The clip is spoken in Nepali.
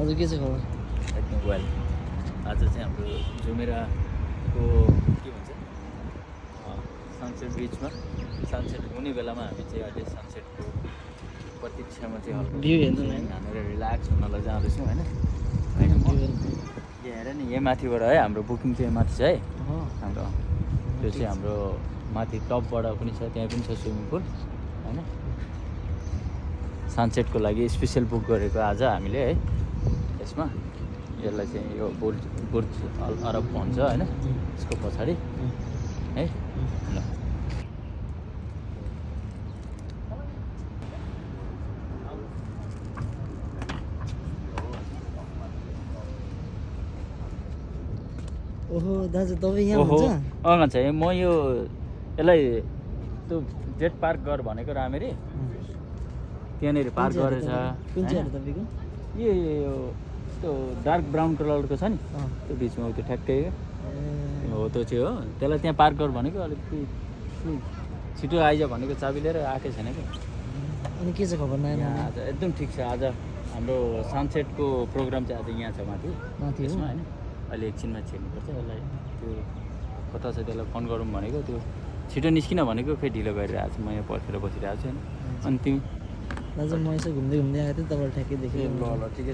हजुर के छ खबर? एकदम वेल। आज चाहिँ हाम्रो जुमेराको के भन्छ सनसेट बिचमा सनसेट हुने बेलामा हामी चाहिँ अहिले सनसेटको प्रतीक्षामा चाहिँ हल्का भ्यू हेर्नु न हानेर रिल्याक्स हुनलाई जाँदैछौँ होइन। यहाँ हेर नि यहाँ माथिबाट है हाम्रो बुकिङ चाहिँ यहाँ माथि छ है हाम्रो त्यो चाहिँ हाम्रो माथि टपबाट पनि छ, त्यहाँ पनि छ स्विमिङ पुल होइन। सनसेटको लागि स्पेसल बुक गरेको आज हामीले है। यसमा यसलाई चाहिँ यो बुर्ज अल अरब भन्छ होइन, यसको पछाडि है ल। ओहो दाजु तपाईँ यहाँ ओहो हुन्छ? मान्छे म यो यसलाई त्यो जेट पार्क गर भनेको राम्ररी त्यहाँनिर पार्क गरेछ। कुन चाहिँ हो तपाईँको? यो त्यो डार्क ब्राउन कलरको छ नि त्यो बिचमा त्यो ठ्याक्कै हो त्यो चाहिँ हो। त्यसलाई त्यहाँ पार्क गर भनेको अलिकति छिटो आइज भनेको चाबी लिएर आएकै छैन क्या। अनि के छ खबर नयाँ? यहाँ आज एकदम ठिक छ। आज हाम्रो सनसेटको प्रोग्राम चाहिँ आज यहाँ छ माथि माथि यसमा होइन। अहिले एकछिनमा छिर्नुपर्छ यसलाई, त्यो कता छ त्यसलाई फोन गरौँ भनेको, त्यो छिटो निस्किन भनेको खै ढिलो गरिरहेको छु। म यहाँ पर्खेर बसिरहेको छु होइन। अनि तिमी दाजु म यसो घुम्दै आएको थिएँ, तपाईँलाई ठ्याक्कै देखेँ। ल ल ठिकै।